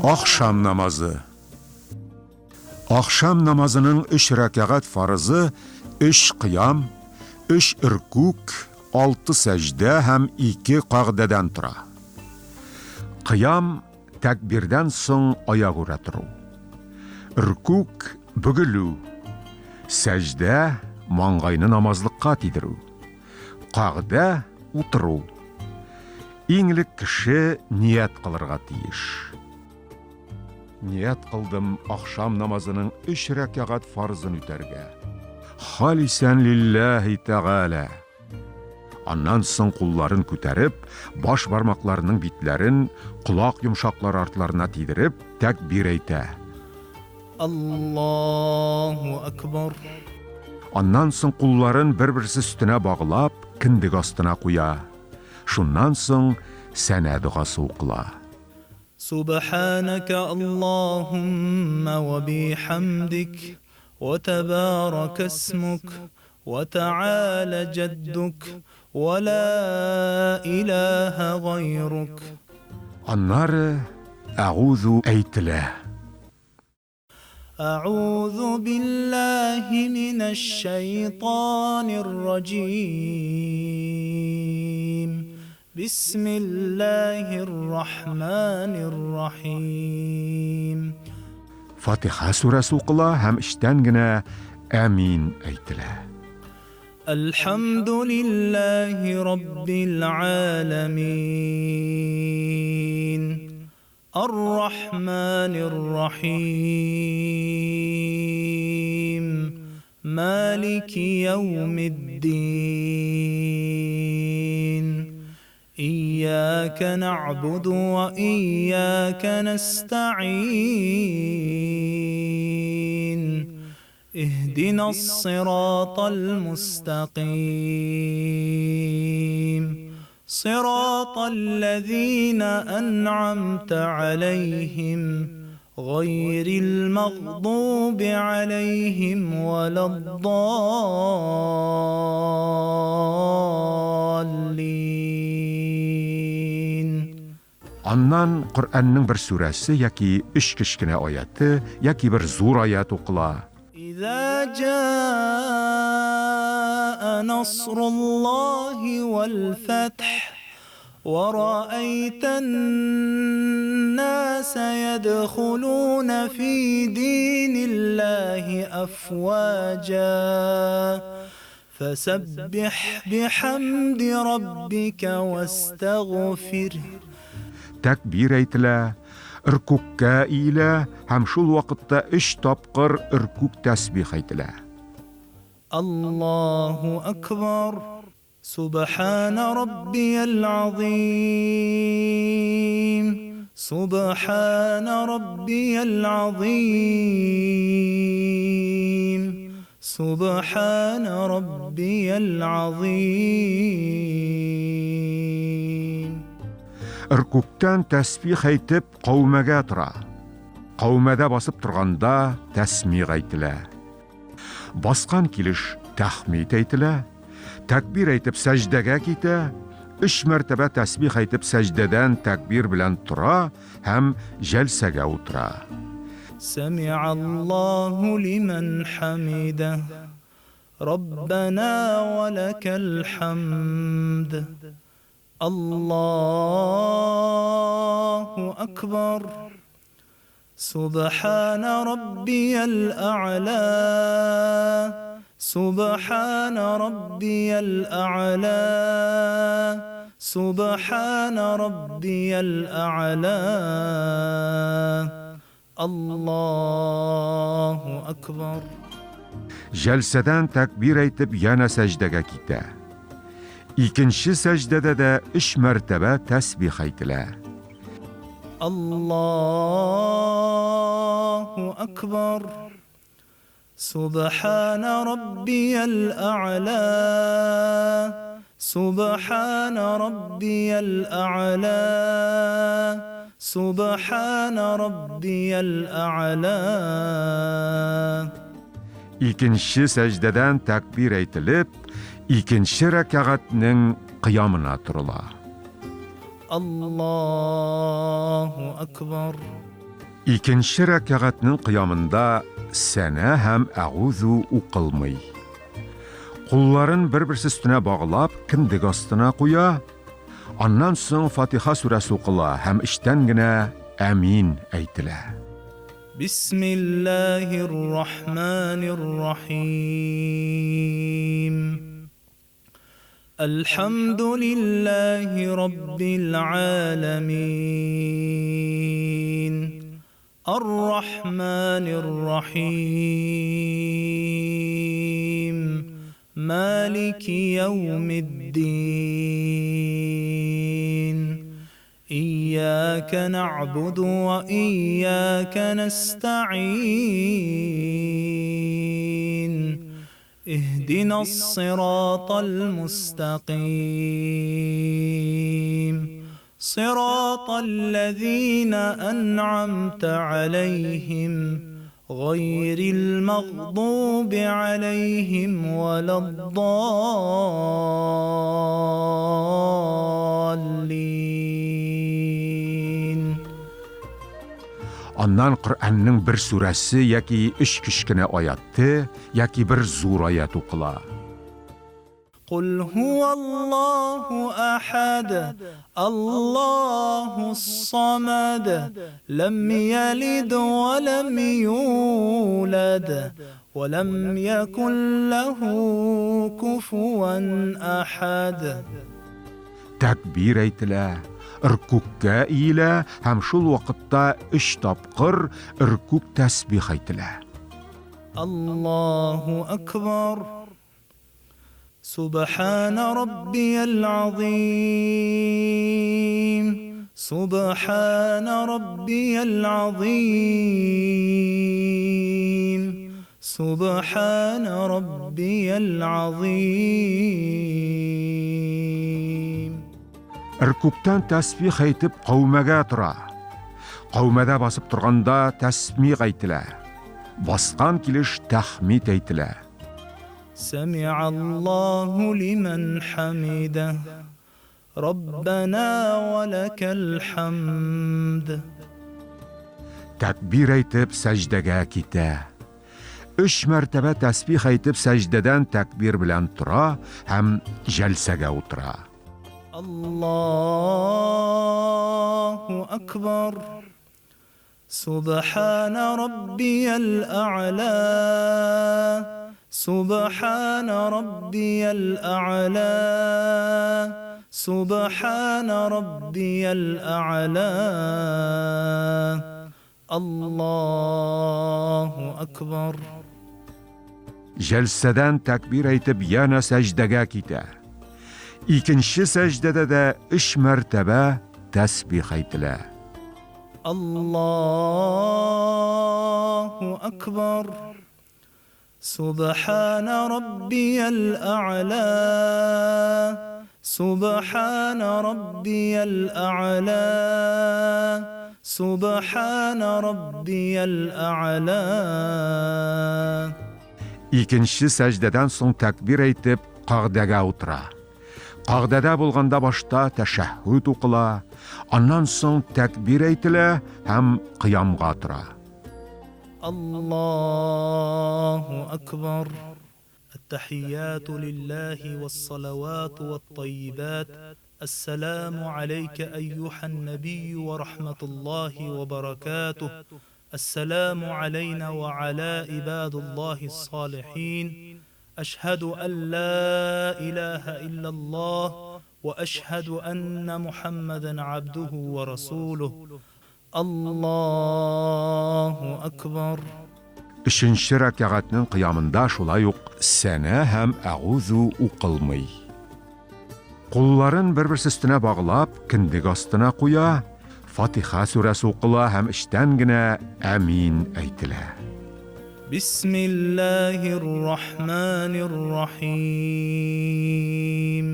Ахшам намазы. Ахшам намазының өч рәкәгать фарызы өч кыям, өч өркүк, алты сәҗдә һәм ике кагъдәдән тора. Кыям, тәкбирдән соң аягүрә тору. Өркүк, бөгелү. Сәҗдә, маңгайны намазлыкка тидерү. Кагъдә, утыру. Иң элек кеше ният кылырга тиеш. Ният кылдым ахшам намазының өч рәкәгать фарызын үтәргә. Халисән лилләһи тәгалә. Аннан соң кулларын күтәреп, баш бармакларының битләрен колак йомшаклары артларына тидереп, тәкбир әйтә. Аллаһу акбар. Аннан соң кулларын бер-берсе өстенә баглап, кендек астына куя. Шуннан соң сәнә догасы укыла. Субханәкә Аллаһуммә вә бихәмдик, вә тәбарәкә исмүк, вә тәгалә җәддүк, вә лә иләһә гайрук. Аннары Әгузу әйтелә. Әгузу биллаһи минәш шәйтанир раҗим. Бисмиллаһир рахманир рахим. Фатиха сүрәсе укыла һәм эчтән генә Әмин әйтелә. Әлхәмдүлиллаһи раббил галәмин. Ар-рахманир рахим. Малики яумиддин. Ияка нәгъбуду ва ияка нәстәгыйн. Иһдинас-сиратал мустәкыйм. Сиратал-ләзина әнъамта галәйһим, гайрил мәгъдуби галәйһим вәләд-даллин. Аннан Коръәннең бер сүрәсе яки өч кечкенә аяте яки бер зур аять укыла. Иза җаа насруллаһи вәл-фәтх, вә раәйтән-наса ядхулуна фи диниллаһи әфваҗа, фәсәббих бихәмди раббика вәстәгъфирһ. Тәкбир әйтелә, ркүккә иелә һәм шул вакытта өч тапкыр ркүк тәсбих әйтелә. Аллаһу акбар, Субхана раббиял азыйм, Субхана раббиял азыйм, Субхана раббиял азыйм. Ркүктән тәсбих әйтеп, каумәгә тора. Каумәдә басып торганда тәсмигъ әйтелә. Баскан килеш тәхмид әйтелә, тәкбир әйтеп сәҗдәгә китә, өч мәртәбә тәсбих әйтеп сәҗдәдән тәкбир белән тора һәм җәлсәгә утыра. Сәми'аллаһу лимән хәмидәһ, Раббәнә вә ләкәл хәмд. Аллаһу акбар. Субхана раббиял а'ла. Субхана раббиял а'ла. Субхана раббиял а'ла. Аллаһу акбар. Җәлсәдән тәкбир әйтеп янә сәҗдәгә китә. Икенче сәҗдәдә дә өч мәртәбә тәсбих әйтелә. Аллаһу акбар. Субхана раббиял а'ла. Субхана раббиял а'ла. Субхана раббиял а'ла. Икенче сәҗдәдән тәкбир әйтелеп, икенче рәкәгатьнең кыямына торыла. Аллаһу акбар. Икенче рәкәгатьнең кыямында сәнә һәм әгузу укылмый. Кулларын бер-берсе өстенә баглап, кендек астына куя. Аннан соң Фатиха сүрәсе укыла һәм эчтән генә әмин әйтелә. Бисмиллаһир рахманир рахим. الحمد لله رب العالمين الرحمن الرحيم مالك يوم الدين إياك نعبد وإياك نستعين اهدنا الصراط المستقيم صراط الذين أنعمت عليهم غير المغضوب عليهم ولا الضالين. Аннан Коръәннең бер сүрәсе яки өч кечкенә аяты яки бер зур аят укыла. قل هو الله أحد الله الصمد لم يلد ولم يولد ولم يكن له كفوا أحد. Тәкбир әйтелә, ркүккә иелә һәм шул вакытта өч тапкыр ркүк тәсбих әйтелә. الله أكبر سبحان ربي العظيم سبحان ربي العظيم سبحان ربي العظيم. Ркүктән тәсбих әйтеп каумәгә тора. Каумәдә басып торганда тәсмих әйтелә. Баскан килеш тәхмид әйтелә. سمع الله لمن حمده ربنا ولك الحمد. Тәкбир әйтеп сәҗдәгә китә. Өч мәртәбә тәсбих әйтеп сәҗдәдән тәкбир белән тора һәм җәлсәгә утыра. الله أكبر سبحان ربي الأعلى سبحان ربي الأعلى سبحان ربي الأعلى الله أكبر. Җәлсәдән тәкбир әйтеп янә сәҗдәгә китә. Икенче сәҗдәдә дә өч мәртәбә тәсбих әйтелә. الله أكبر سبحان ربي الأعلى سبحان ربي الأعلى سبحان ربي الأعلى. Икенче сәҗдәдән соң тәкбир әйтеп кагдәгә утыра. Кагдәдә булганда башта тәшәһһүд укыла, аннан соң тәкбир әйтелә һәм кыямга тора. الله أكبر التحيات لله والصلوات والطيبات السلام عليك أيها النبي ورحمة الله وبركاته السلام علينا وعلى عباد الله الصالحين أشهد أن لا إله إلا الله وأشهد أن محمدا عبده ورسوله الله أكبر. Өченче рәкәгатьнең кыямында шулай ук сәнә һәм әгузу укылмый. Кулларын бер-берсе өстенә баглап, кендек астына куя, Фатиха сүрәсе укыла һәм эчтән генә әмин әйтелә. بسم الله الرحمن الرحيم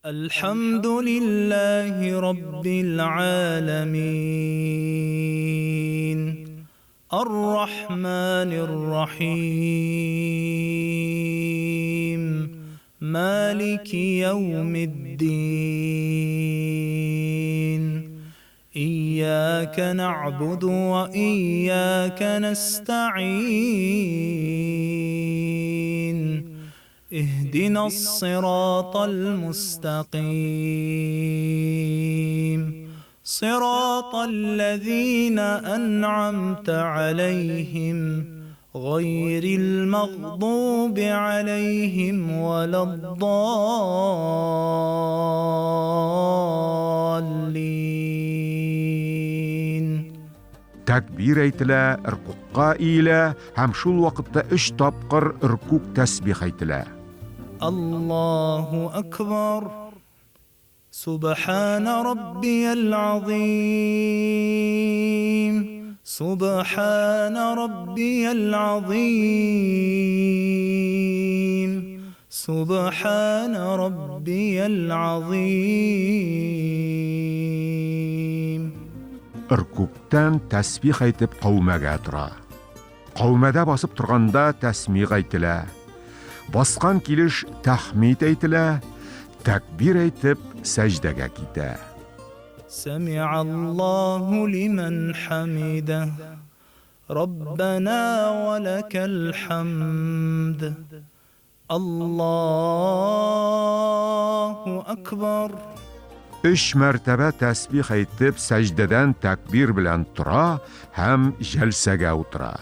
الحمد لله رب العالمين الرحمن الرحيم مالك يوم الدين إياك إياك نعبد وإياك نستعين اهدنا الصراط المستقيم صراط الذين أنعمت عليهم غير المغضوب عليهم ولا الضالين. Тәкбир әйтелә, ркукка иелә һәм шул вакытта өч тапкыр ркук тәсбих әйтелә. Аллаһу акбар. Субхана раббиял азим. Субхана раббиял азим. Субхана раббиял азим. Ркуктан тәсбих әйтеп каумәгә тора. Каумәдә басып торганда тәсмих әйтелә. Баскан килеш тәхмид әйтелә, тәкбир әйтеп сәҗдәгә китә. Сәми'аллаһу лиман хамида. Раббана ва лакал хамд. Аллаһу акбар. Өч мәртәбә тәсбих әйтеп, сәҗдәдән тәкбир белән тора һәм җәлсәгә утыра.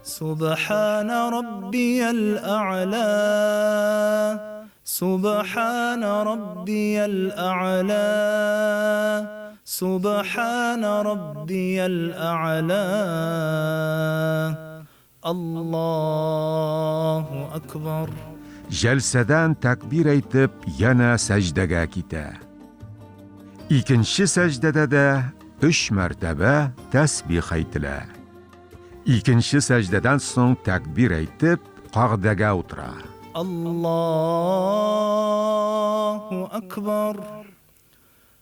Субхана раббиял а'ла. Субхана раббиял а'ла. Субхана раббиял а'ла. Аллаһу акбар. Җәлсәдән тәкбир әйтеп, янә сәҗдәгә китә. Икенче сәҗдәдә дә өч мәртәбә тәсбих әйтелә. Икенче сәҗдәдән соң тәкбир әйтеп, кагдәгә утыра. Аллаһу акбар.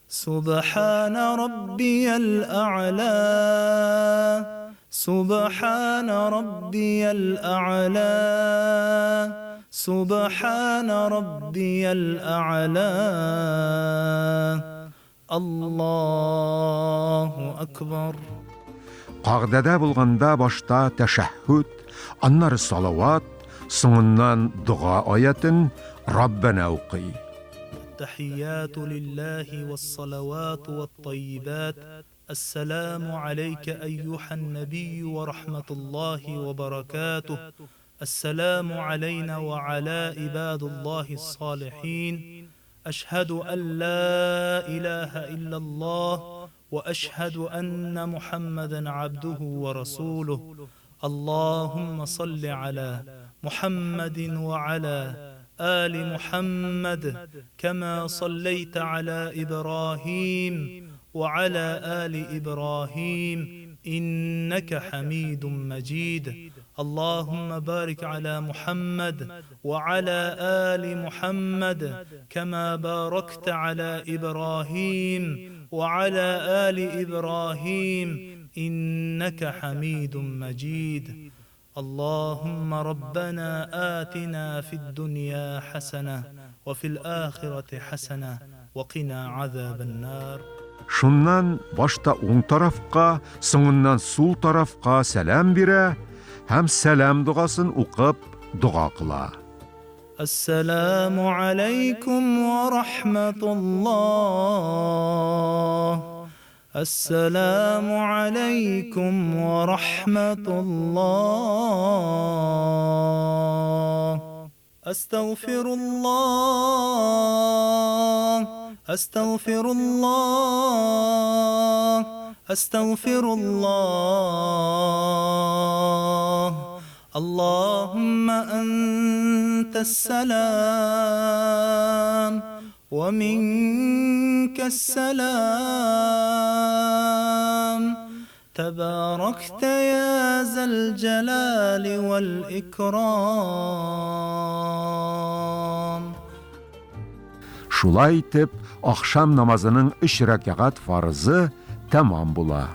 Субхана раббиял а'ла. Субхана раббиял а'ла. Субхана раббиял а'ла. Аллаһу акбар. Кагдәдә булганда башта тәшәһһүд, аннары салават, соңыннан дога аятен Раббана укый. التحيات لله والصلوات والطيبات. السلام عليك أيها النبي ورحمة الله وبركاته. السلام علينا وعلى عباد الله الصالحين. أشهد أن لا إله إلا الله وأشهد أن محمدا عبده ورسوله. اللهم صل على محمد وعلى آل محمد كما صليت على إبراهيم وعلى آل إبراهيم إنك حميد مجيد. اللهم بارك على محمد وعلى آل محمد كما باركت على إبراهيم وعلى آل إبراهيم إنك حميد مجيد. اللهم ربنا آتنا في الدنيا حسنة وفي الآخرة حسنة وقنا عذاب النار. Шуннан башта уң тарафка, соңыннан сул тарафка сәлам бирә һәм сәлам догасын укып дога кыла. Ассаламу алейкум ва рахматуллах. Ассаламу алейкум ва рахматуллах. Астагфируллах. Астагфируллах. Астагфируллах. Аллахумма антас салам ва минкас салам. Табаракта я зал джалали вал икрам. Шулай итеп, ахшам намазының 3 рәкәгать фарызы тәмам була.